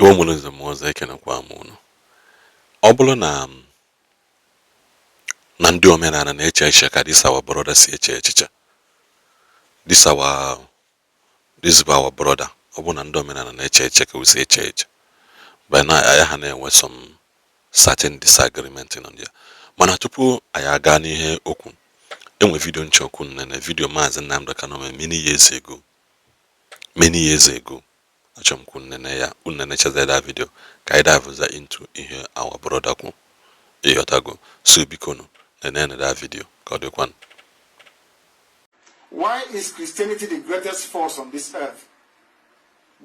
Iwo mụrụ nze m ọzọ ekenekwa m unu. Ọ bụrụ na ndị omenala na-eche echiche ka this our brother si eche echiche. This is our brother. Ọ bụ na ndị omenala na-eche echiche ka we si eche echiche. By now I ha na-enwe some certain disagreement on there. Mana tupu anyị aga n'ihe okwu, enwe video nchọkwu na video Mazi Nnamdi Kanu many years ago. Achọm kwụ nene ya unene cheze that video ka anyị dive into ihe our brother kwu ịghọtago. So bikono nene that video ka ọ dịkwa. Why is Christianity the greatest force on this earth?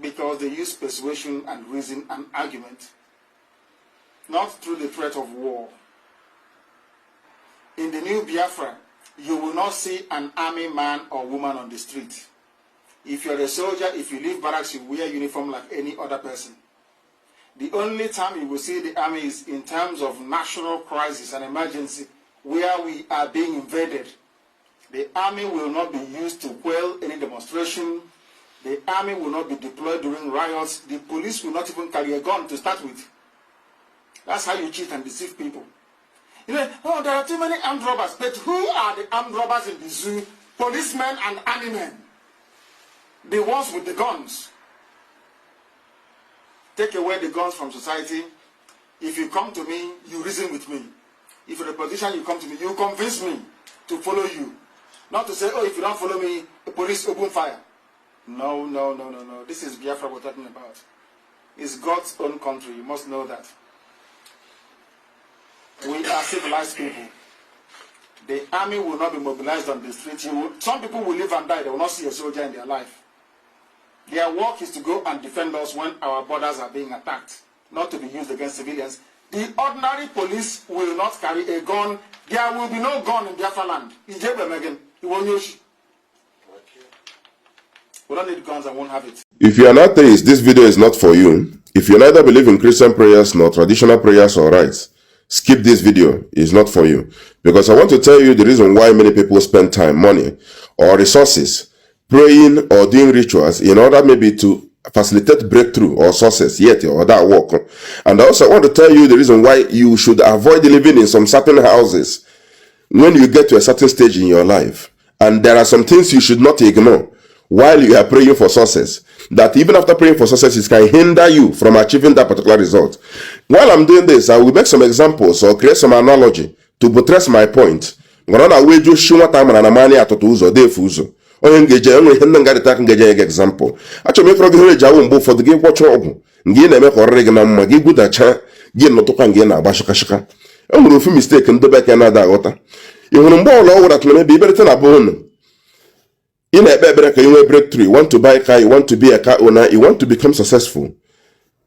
Because they use persuasion and reason and argument, not through the threat of war. In the new Biafra, you will not see an army man or woman on the street. If you're a soldier, if you leave barracks, you wear uniform like any other person. The only time you will see the army is in terms of national crisis and emergency, where we are being invaded. The army will not be used to quell any demonstration. The army will not be deployed during riots. The police will not even carry a gun to start with. That's how you cheat and deceive people. You know, oh, there are too many armed robbers. But who are the armed robbers in the zoo? Policemen and army men. The ones with the guns. Take away the guns from society. If you come to me, you reason with me. If you're a politician, you come to me, you convince me to follow you. Not to say, oh, if you don't follow me, the police open fire. No. This is Biafra we're talking about. It's God's own country. You must know that. We are civilized people. The army will not be mobilized on the streets. Some people will live and die. They will not see a soldier in their life. Their work is to go and defend us when our borders are being attacked, not to be used against civilians. The ordinary police will not carry a gun. There will be no gun in Biafra land. We don't need guns and won't have it. If you are not atheist, this video is not for you. If you neither believe in Christian prayers nor traditional prayers or rites, skip this video. It's not for you. Because I want to tell you the reason why many people spend time, money, or resources praying or doing rituals in order maybe to facilitate breakthrough or success yet or that work. And I also want to tell you the reason why you should avoid living in some certain houses when you get to a certain stage in your life. And there are some things you should not ignore while you are praying for success, that even after praying for success, it can hinder you from achieving that particular result. While I'm doing this, I will make some examples or create some analogy to buttress my point. Onye ngeje enwe ihe ndị ngarịta aka ngeje ege example. Achọrọ m ịfọrọ gị ihe jawo mgbe ụfọdụ gị gwọcha ọgwụ ngị na-eme ka ọrịrị gị na mma gị gwudacha gị nọtụkwa ngị na-agba shakashaka. E nwere ofu mistake ndị bekee na-ada aghọta. Ị hụrụ mgbe ọla ọgwụ ratụrụ ebe iberịta na bụ unu. Ị na-ekpe ekpere ka ị nwee breakthrough, you want to buy a car, you want to be a car owner, you want to become successful.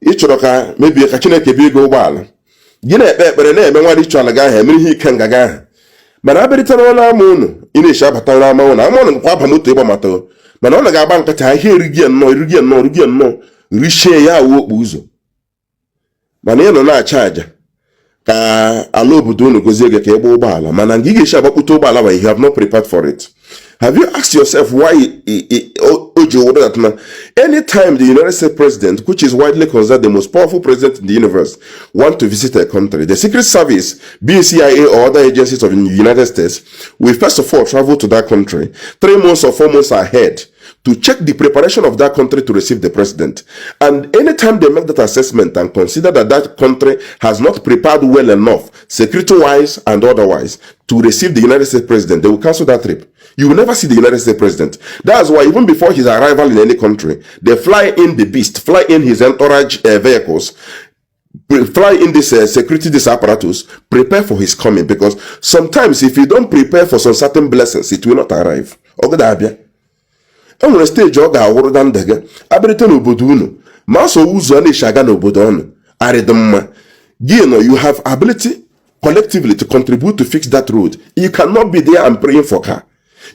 Ị chọrọ ka mebie ka Chineke bie gị ụgbọala. Gị na-ekpe ekpere na-eme nwa ịchọ ala gị ahụ emere ihe ike ngaga ahụ. Mana abịrịta n'ọnụ ama unu ị na-eshi abata n'ama unu ama unu nkwa aba moto ịgba mata mana ọ na-ga-agba nkata ihe erigie nnọọ richie ya awụ okpu ụzọ mana ị nọ na-acha aja ka ala obodo unu gozie gị ka ịgba ụgbọala mana ngị ga-eshi agbakpụta ụgbọala ma you have not prepared for it. Have you asked yourself why anytime the United States president, which is widely considered the most powerful president in the universe, want to visit a country, the Secret Service, be it CIA or other agencies of the United States, will first of all travel to that country 3 months or 4 months ahead to check the preparation of that country to receive the president. And anytime they make that assessment and consider that that country has not prepared well enough, security-wise and otherwise, to receive the United States president, they will cancel that trip. You will never see the United States president. That's why even before his arrival in any country, they fly in the beast, fly in his entourage vehicles, fly in this security, this apparatus, prepare for his coming. Because sometimes if you don't prepare for some certain blessings, it will not arrive. Enwere stage ọ ga-awụrụ na ndụ gị abịrịta n'obodo unu ma so ụzọ na-eshi aga n'obodo ọnụ arịdị mma gị nọ you have ability collectively to contribute to fix that road. You cannot be there and praying for car.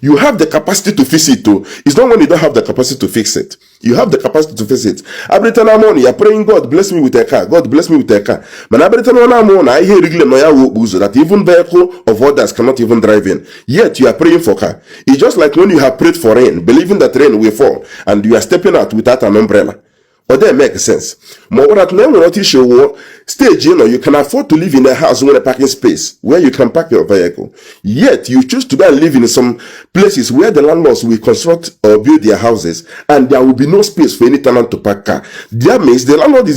You have the capacity to fix it too. It's not when you don't have the capacity to fix it. You have the capacity to fix it. Every time I'm on, you're praying, God bless me with a car. God bless me with a car. But every time I'm on, I hear that even vehicle of others cannot even drive in. Yet you are praying for car. It's just like when you have prayed for rain, believing that rain will fall, and you are stepping out without an umbrella. Or that make sense. More that name will show stage, you can afford to live in a house with a parking space where you can park your vehicle. Yet you choose to go and live in some places where the landlords will construct or build their houses and there will be no space for any tenant to park car. That means the landlord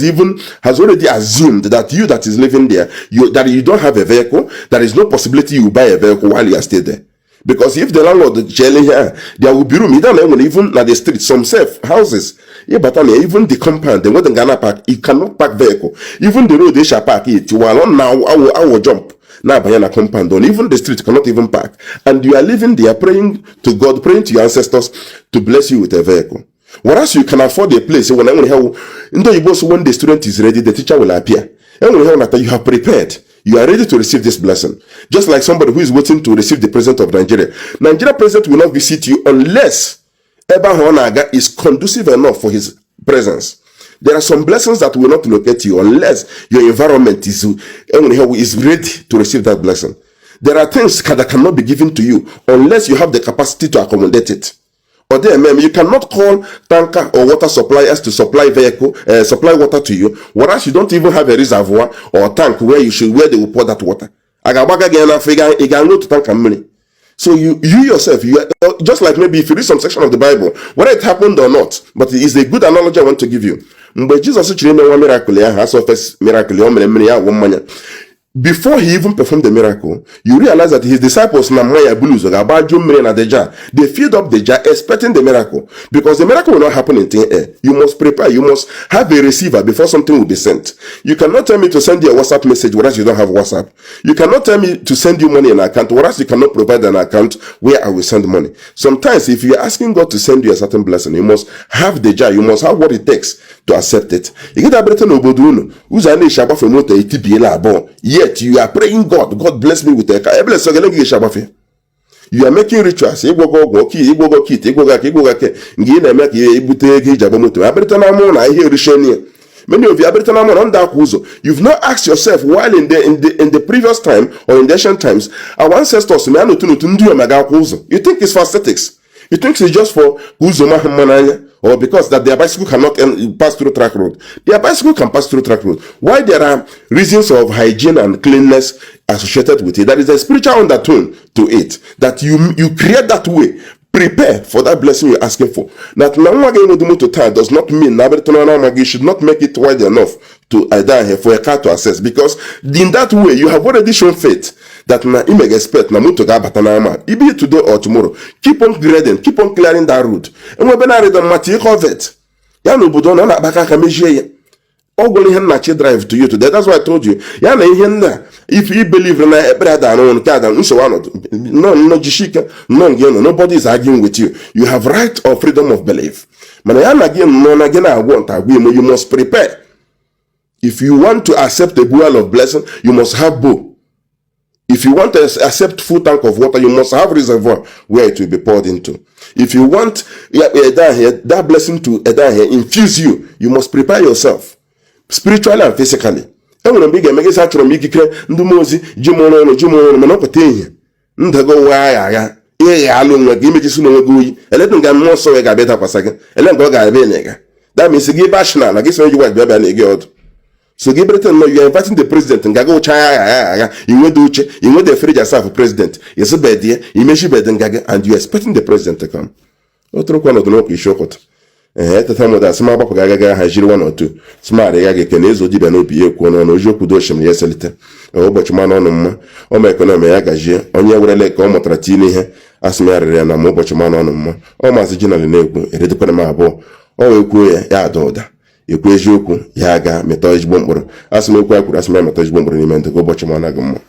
has already assumed that you that is living there, that you don't have a vehicle, there is no possibility you buy a vehicle while you are still there. Because if the landlord is here, there will be room. Even at the street, some safe houses. Yeah, but even the compound, the modern Ghana park, you cannot park vehicle. Even the road they shall park it. While on now, I will jump. Now, by a compound, on even the street cannot even park. And you are living there praying to God, praying to your ancestors to bless you with a vehicle. Whereas you can afford a place when when the student is ready, the teacher will appear. And when you have prepared. You are ready to receive this blessing. Just like somebody who is waiting to receive the president of Nigeria. Nigeria president will not visit you unless Eba Honaga is conducive enough for his presence. There are some blessings that will not locate you unless your environment is ready to receive that blessing. There are things that cannot be given to you unless you have the capacity to accommodate it. Or there, you cannot call tanker or water suppliers to supply supply water to you, whereas you don't even have a reservoir or a tank where they will pour that water. So you yourself, you are, just like maybe if you read some section of the Bible, whether it happened or not, but it is a good analogy I want to give you. But Jesus miracle, before he even performed the miracle, you realize that his disciples, they filled up the jar expecting the miracle. Because the miracle will not happen in thin air. You must prepare. You must have a receiver before something will be sent. You cannot tell me to send you a WhatsApp message whereas you don't have WhatsApp. You cannot tell me to send you money in an account whereas you cannot provide an account where I will send money. Sometimes if you are asking God to send you a certain blessing, you must have the jar. You must have what it takes to accept it. Yet you are praying God bless me with a car. You are making rituals. Many of you you've not asked yourself while in the previous time or in the ancient times, our ancestors, you think it's for aesthetics. You think it's just for or because that their bicycle cannot pass through track road. Their bicycle can pass through track road. Why there are reasons of hygiene and cleanliness associated with it? That is a spiritual undertone to it. That you create that way. Prepare for that blessing you're asking for. That does not mean you should not make it wide enough to for a car to access. Because in that way, you have already shown faith that you may expect be it today or tomorrow. Keep on grading, keep on clearing that road. And when I read on Matthew Covet, drive to you today. That's why I told you. If you believe in nobody is arguing with you. You have right or freedom of belief. You must prepare. If you want to accept the bull of blessing, you must have bow. If you want to accept full tank of water, you must have reservoir where it will be poured into. If you want that blessing to infuse you, you must prepare yourself spiritually and physically. That means give national, I guess when you work baby. So you are inviting the president and go you went the fridge yourself president. Yes, a bed here, you measure bed and you are expecting the president to come. At the time of that small gaga has 1 or 2. Smart Kenezo Dibanopi, Kono, Kudoshim, yes, a little. Oh, but man on or my economy agaje, on your like Omotratini, as Mary and a mobile man on or Mazi Nnamdi Kanu, Edipanamo, or Equia, Yadoda. Equajoku, Yaga, Metoj Bomber, as no quack as my Metoj Bomber, to go watch Managamo.